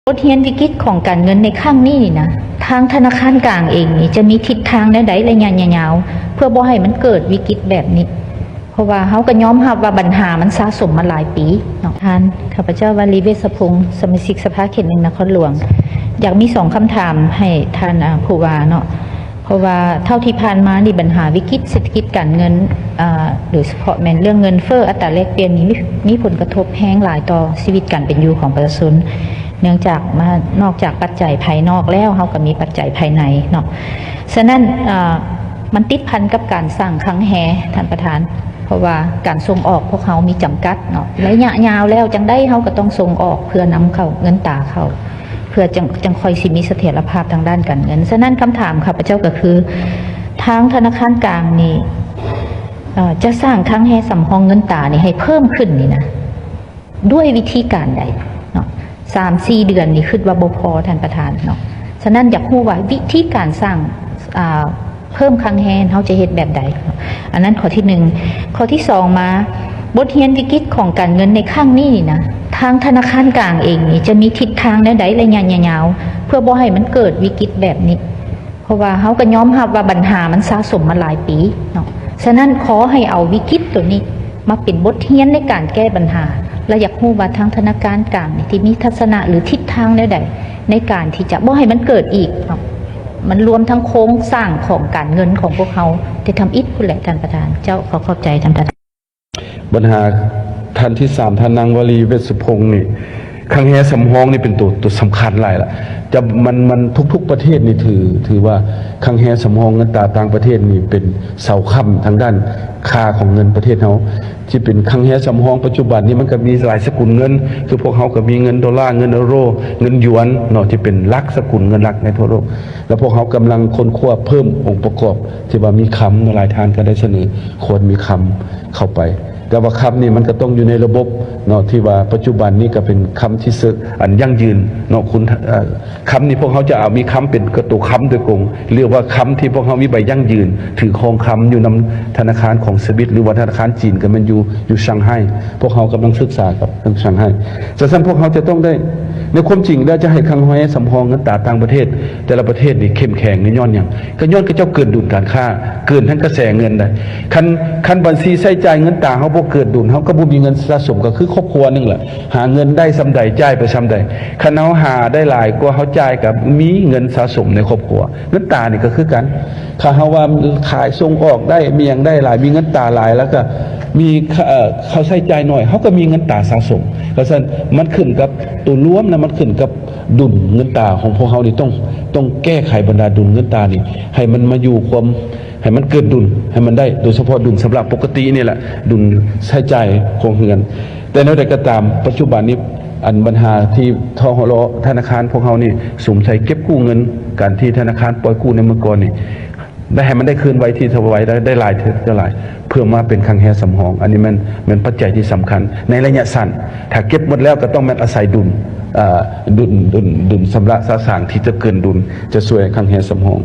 ບົດຮຽນວິກິດຂອງການເງິນໃນຄັ້ງນີ້ນີ້ນະ, ທາງທະນາຄານກາງເອງນີ້ຈະມີທິດທາງແນວໃດໄລຍະຍາວໆ ເພື່ອບໍ່ໃຫ້ມັນເກີດວິກິດແບບນີ້? ເພາະວ່າເຮົາກໍຍອມຮັບວ່າບັນຫາມັນສະສົມມາຫຼາຍປີເນາະ. ທ່ານ ຂ້າພະເຈົ້າ ວາລີ ເວດສະພົງ ສະມາຊິກສະພາເຂດໜຶ່ງ ນະຄອນຫຼວງ ຢາກມີສອງຄຳຖາມໃຫ້ທ່ານ ອາ ຜູ້ວ່າເນາະ. ເພາະວ່າເທົ່າທີ່ຜ່ານມານີ້ບັນຫາວິກິດເສດຖະກິດການເງິນ ອາ ໂດຍສະເພາະແມ່ນເລື່ອງເງິນເຟີ້ ອັດຕາແລກປ່ຽນນີ້ມີ ມີຜົນກະທົບແຮງຫຼາຍຕໍ່ຊີວິດການເປັນຢູ່ຂອງປະຊາຊົນ ເນື່ອງຈາກມາ ນອກຈາກປັດໄຈພາຍນອກແລ້ວ ເຮົາກໍມີປັດໄຈພາຍໃນເນາະ. ສະນັ້ນ ອາ ມັນຕິດພັນກັບການສ້າງຄັງແຮ ທ່ານປະທານ, ເພາະວ່າການສົ່ງອອກພວກເຮົາມີຈຳກັດເນາະ, ໄລຍະຍາວແລ້ວຈັ່ງໃດເຮົາກໍຕ້ອງສົ່ງອອກເພື່ອນຳເຂົ້າເງິນຕາເຂົ້າ ເພື່ອຈັ່ງ ຈັ່ງຄ່ອຍຊິມີສະຖຽນລະພາບທາງດ້ານການເງິນ. ສະນັ້ນຄຳຖາມຂ້າພະເຈົ້າກໍຄື ທາງທະນາຄານກາງນີ້ ເອີ ຈະສ້າງຄັງແຮສຳຮອງເງິນຕານີ້ໃຫ້ເພີ່ມຂຶ້ນນີ້ນະ ດ້ວຍວິທີການໃດເນາະ? ສາມສີ່ເດືອນນີ້ຄິດວ່າບໍ່ພໍ ທ່ານປະທານເນາະ. ສະນັ້ນຢາກຮູ້ວ່າວິທີການສ້າງ ອາ ເພີ່ມຄັງແຮເຮົາຈະເຮັດແບບໃດ? ອັນນັ້ນຂໍ້ທີໜຶ່ງ. ຂໍ້ທີສອງມາ, ບົດຮຽນວິກິດຂອງການເງິນໃນຄັ້ງນີ້ນີ້ນະ, ທາງທະນາຄານກາງເອງນີ້ຈະມີທິດທາງແນວໃດໄລຍະຍາວໆ ເພື່ອບໍ່ໃຫ້ມັນເກີດວິກິດແບບນີ້? ເພາະວ່າເຮົາກໍຍອມຮັບວ່າບັນຫາມັນສະສົມມາຫຼາຍປີເນາະ. ສະນັ້ນຂໍໃຫ້ເອົາວິກິດໂຕນີ້ມາເປັນບົດຮຽນໃນການແກ້ບັນຫາ ແລະ ຢາກຮູ້ວ່າທາງທະນາຄານກາງນີ້ທີ່ມີທັດສະນະ ຫຼື ທິດທາງແນວໃດ ໃນການທີ່ຈະບໍ່ໃຫ້ມັນເກີດອີກເນາະ. ມັນລວມທັງໂຄງສ້າງຂອງການເງິນຂອງພວກເຮົາແຕ່ທຳອິດພຸ້ນແຫຼະທ່ານປະທານ. ເຈົ້າ ຂໍຂອບໃຈທ່ານປະທານ. ບັນຫາທ່ານທີສາມ ທ່ານນາງ ວາລີ ເວດສະພົງ ນີ້ ຄັງແຮສຳຮອງນີ້ເປັນໂຕ ໂຕສຳຄັນຫຼາຍລະ. ຈະ ມັນ ມັນທຸກໆປະເທດນີ້ຖື ຖືວ່າຄັງແຮສຳຮອງເງິນຕາຕ່າງປະເທດນີ້ເປັນເສົາຄ້ຳທາງດ້ານຄ່າຂອງເງິນປະເທດເຮົາ. ທີ່ເປັນຄັງແຮສຳຮອງປັດຈຸບັນນີ້ ມັນກໍມີຫຼາຍສະກຸນເງິນ ຄືພວກເຮົາກໍມີເງິນໂດລາ, ເງິນເອີໂຣ, ເງິນຢວນເນາະ ທີ່ເປັນຫຼັກສະກຸນເງິນຫຼັກໃນທົ່ວໂລກ. ແລ້ວພວກເຮົາກຳລັງຄົ້ນຄວ້າເພີ່ມອົງປະກອບທີ່ວ່າມີຄຳເນາະ, ຫຼາຍທ່ານກໍໄດ້ສະເໜີຄວນມີຄຳເຂົ້າໄປ. ແຕ່ວ່າຄຳນີ້ມັນກໍຕ້ອງຢູ່ໃນລະບົບເນາະ ທີ່ວ່າປັດຈຸບັນນີ້ກໍເປັນຄຳທີ່ເຊິ່ງອັນຢັ້ງຢືນເນາະ. ຄຸນ ເອີ ຄຳນີ້ພວກເຮົາຈະເອົາມີຄຳເປັນໂຕຄຳໂດຍກົງ ຫຼືວ່າຄຳທີ່ພວກເຮົາມີໃບຢັ້ງຢືນ ຖືຄອງຄຳຢູ່ນຳທະນາຄານຂອງສະວິດ ຫຼືວ່າທະນາຄານຈີນ ກໍແມ່ນຢູ່ ຢູ່ຊາງໄຮ. ພວກເຮົາກຳລັງສຶກສາກັບທາງຊາງໄຮ. ສະນັ້ນພວກເຮົາຈະຕ້ອງໄດ້ ໃນຄວາມຈິງແລ້ວຈະໃຫ້ຄັງແຮສຳຮອງເງິນຕາຕ່າງປະເທດ ແຕ່ລະປະເທດນີ້ເຂັ້ມແຂງນີ້ຍ້ອນຫຍັງ? ກໍຍ້ອນເຂົາເຈົ້າເກີນດຸນການຄ້າ, ເກີນທັງກະແສເງິນໄດ໋. ຄັນ ຄັນບັນຊີໃຊ້ຈ່າຍເງິນຕາເຮົາບໍ່ເກີນດຸນ ເຮົາກໍບໍ່ມີເງິນສະສົມ, ກໍຄືຄອບຄົວໜຶ່ງລະ ຫາເງິນໄດ້ສ່ຳໃດ ຈ່າຍໄປສ່ຳໃດ. ຄັນເຮົາຫາໄດ້ຫຼາຍກວ່າເຮົາຈ່າຍ ກໍມີເງິນສະສົມໃນຄອບຄົວ. ເງິນຕານີ້ກໍຄືກັນ, ຖ້າເຮົາວ່າຂາຍສົ່ງອອກໄດ້ ມີຫຍັງໄດ້ຫຼາຍ ມີເງິນຕາຫຼາຍ ແລ້ວກໍມີ ເອີ ເຂົາໃຊ້ຈ່າຍໜ້ອຍ ເຮົາກໍມີເງິນຕາສະສົມ. ເພາະສະນັ້ນມັນຂຶ້ນກັບໂຕລວມ ແລະ ມັນຂຶ້ນກັບດຸນເງິນຕາຂອງພວກເຮົານີ້ ຕ້ອງ ຕ້ອງແກ້ໄຂບັນດາດຸນເງິນຕານີ້ ໃຫ້ມັນມາຢູ່ຄວາມ ໃຫ້ມັນເກີນດຸນ ໃຫ້ມັນໄດ້ ໂດຍສະເພາະດຸນຊຳລະປົກກະຕິນີ້ແຫຼະ ດຸນໃຊ້ຈ່າຍຄົວເຮືອນ. ແຕ່ແນວໃດກໍຕາມ ປັດຈຸບັນນີ້ ອັນບັນຫາທີ່ ທກສ ທະນາຄານພວກເຮົານີ້ສຸມໃສ່ເກັບກູ້ເງິນ ການທີ່ທະນາຄານປ່ອຍກູ້ໃນເມື່ອກ່ອນນີ້ ໄດ້ໃຫ້ມັນໄດ້ຄືນໄວທີ່ສຸດໄວ ໄດ້ ໄດ້ຫຼາຍເທື່ອຫຼາຍ ເພື່ອມາເປັນຄັງແຮສຳຮອງ. ອັນນີ້ແມ່ນ ແມ່ນປັດໄຈທີ່ສຳຄັນໃນໄລຍະສັ້ນ. ຖ້າເກັບໝົດແລ້ວກໍຕ້ອງແມ່ນອາໄສດຸນ ເອີ ດຸນ ດຸນ ດຸນຊຳລະສະສາງທີ່ຈະເກີນດຸນ ຈະຊ່ວຍໃຫ້ຄັງແຮສຳຮອງ.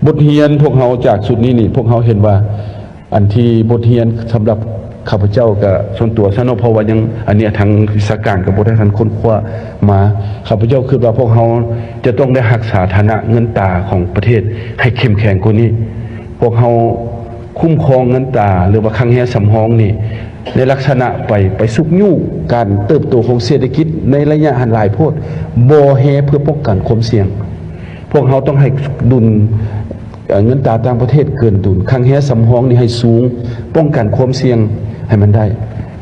ບົດຮຽນພວກເຮົາຈາກຊຸດນີ້ນີ້ ພວກເຮົາເຫັນວ່າ ອັນທີ່ບົດຮຽນສຳລັບຂ້າພະເຈົ້າກະສ່ວນຕົວຊະເນາະ ເພາະວ່າຍັງ ອັນນີ້ທາງວິຊາການກໍບໍ່ໄດ້ທັນຄົ້ນຄວ້າມາ. ຂ້າພະເຈົ້າຄິດວ່າພວກເຮົາຈະຕ້ອງໄດ້ຮັກສາຖານະເງິນຕາຂອງປະເທດໃຫ້ເຂັ້ມແຂງກວ່ານີ້. ພວກເຮົາຄຸ້ມຄອງເງິນຕາ ຫຼືວ່າຄັງແຮສຳຮອງນີ້ ໃນລັກສະນະໄປ ໄປຊຸກຍູ້ການເຕີບໂຕຂອງເສດຖະກິດໃນໄລຍະຫັ້ນຫຼາຍໂພດ, ບໍ່ແຮ່ເພື່ອປ້ອງກັນຄວາມສ່ຽງ. ພວກເຮົາຕ້ອງໃຫ້ດຸນ ເອີ ເງິນຕາຕ່າງປະເທດເກີນດຸນ, ຄັງແຮສຳຮອງນີ້ໃຫ້ສູງ, ປ້ອງກັນຄວາມສ່ຽງໃຫ້ມັນໄດ້.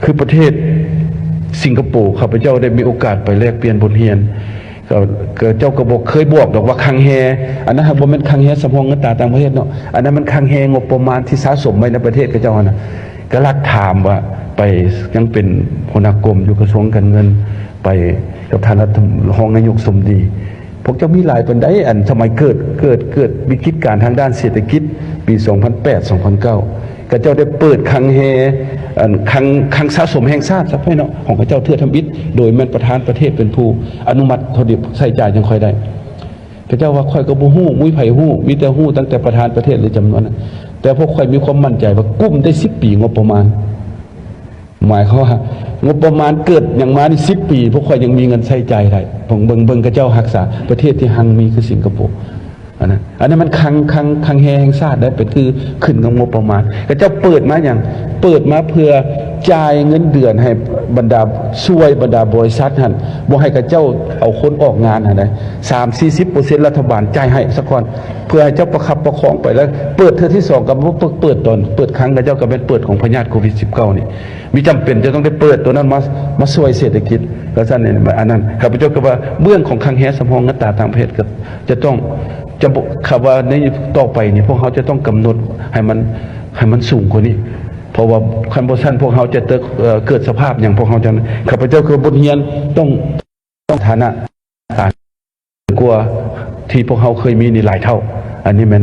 ຄືປະເທດສິງກະໂປ ຂ້າພະເຈົ້າໄດ້ມີໂອກາດໄປແລກປ່ຽນບົດຮຽນ, ເຂົາເຈົ້າກໍບໍ່ເຄີຍບອກດອກວ່າຄັງແຮ ອັນນັ້ນຫາກບໍ່ແມ່ນຄັງແຮສຳຮອງເງິນຕາຕ່າງປະເທດເນາະ, ອັນນັ້ນມັນຄັງແຮງົບປະມານທີ່ສະສົມໄວ້ໃນປະເທດເຂົາເຈົ້າຫັ້ນນະ. ກໍລັກຖາມວ່າໄປ ຍັງເປັນຫົວໜ້າກົມຢູ່ກະຊວງການເງິນ, ໄປກັບທ່ານລັດຖະ ຮອງນາຍົກສົມດີ ພວກເຈົ້າມີຫຼາຍປານໃດ? ອັນສະໄໝເກີດ ເກີດ ເກີດວິກິດການທາງດ້ານເສດຖະກິດປີສອງພັນແປດ ສອງພັນເກົ້າ ເຂົາເຈົ້າໄດ້ເປີດຄັງແຮ ອັນຄັງ ຄັງສະສົມແຫ່ງຊາດຊະໄປເນາະ ຂອງເຂົາເຈົ້າເທື່ອທຳອິດ ໂດຍແມ່ນປະທານປະເທດເປັນຜູ້ອະນຸມັດເທົ່າທີ່ໃຊ້ຈ່າຍຈັ່ງຄ່ອຍໄດ້. ເຂົາເຈົ້າວ່າ ຂ້ອຍກໍບໍ່ຮູ້ ບໍ່ມີໃຜຮູ້ ມີແຕ່ຮູ້ຕັ້ງແຕ່ປະທານປະເທດ ຫຼື ຈຳນວນນັ້ນ. ແຕ່ພວກຂ້ອຍມີຄວາມໝັ້ນໃຈວ່າກຸ້ມໄດ້ສິບປີງົບປະມານ. ໝາຍຄວາມວ່າ ງົບປະມານເກີດຫຍັງມານີ້ສິບປີ ພວກຂ້ອຍຍັງມີເງິນໃຊ້ຈ່າຍໄດ້. ເບິ່ງ ເບິ່ງ ເບິ່ງຂະເຈົ້າຮັກສາປະເທດທີ່ຮັ່ງມີຄືສິງກະໂປ. ອັນນັ້ນ ອັນນັ້ນມັນຄັງ ຄັງ ຄັງແຮແຫ່ງຊາດໄດ້ ເປັນຄືຂຶ້ນກັບງົບປະມານ. ຂະເຈົ້າເປີດມາຫຍັງ? ເປີດມາເພື່ອຈ່າຍເງິນເດືອນໃຫ້ບັນດາ ຊ່ວຍບັນດາບໍລິສັດຫັ້ນ ບໍ່ໃຫ້ຂະເຈົ້າເອົາຄົນອອກງານຫັ້ນໄດ໋ ສາມສີ່ສິບເປີເຊັນລັດຖະບານຈ່າຍໃຫ້ສາກ່ອນ ເພື່ອໃຫ້ເຈົ້າປະຄັບປະຄອງໄປ ແລ້ວເປີດເທື່ອທີສອງກໍບໍ່ເປີດ ເປີດຕອນເປີດຄັ້ງຂະເຈົ້າກໍແມ່ນເປີດຂອງພະຍາດໂຄວິດສິບເກົ້ານີ້ ມີຈຳເປັນຈະຕ້ອງໄດ້ເປີດໂຕນັ້ນມາ ມາຊ່ວຍເສດຖະກິດ ວ່າຊັ້ນ. ອັນນັ້ນ ຂ້າພະເຈົ້າກໍວ່າເບື້ອງຂອງຄັງແຮສຳຮອງເງິນຕາຕ່າງປະເທດກໍຈະຕ້ອງ ຈະບໍ່ ຄຳວ່າໃນຕໍ່ໄປນີ້ ພວກເຮົາຈະຕ້ອງກຳນົດໃຫ້ມັນ ໃຫ້ມັນສູງກວ່ານີ້ ເພາະວ່າຄັນບໍ່ຊັ້ນພວກເຮົາຈະເກີດ ເອີ ເກີດສະພາບຫຍັງ ພວກເຮົາຈະ ຂ້າພະເຈົ້າຄືບົດຮຽນຕ້ອງ ຕ້ອງຖານະການກວ່າທີ່ພວກເຮົາເຄີຍມີນີ້ຫຼາຍເທົ່າ. ອັນນີ້ແມ່ນ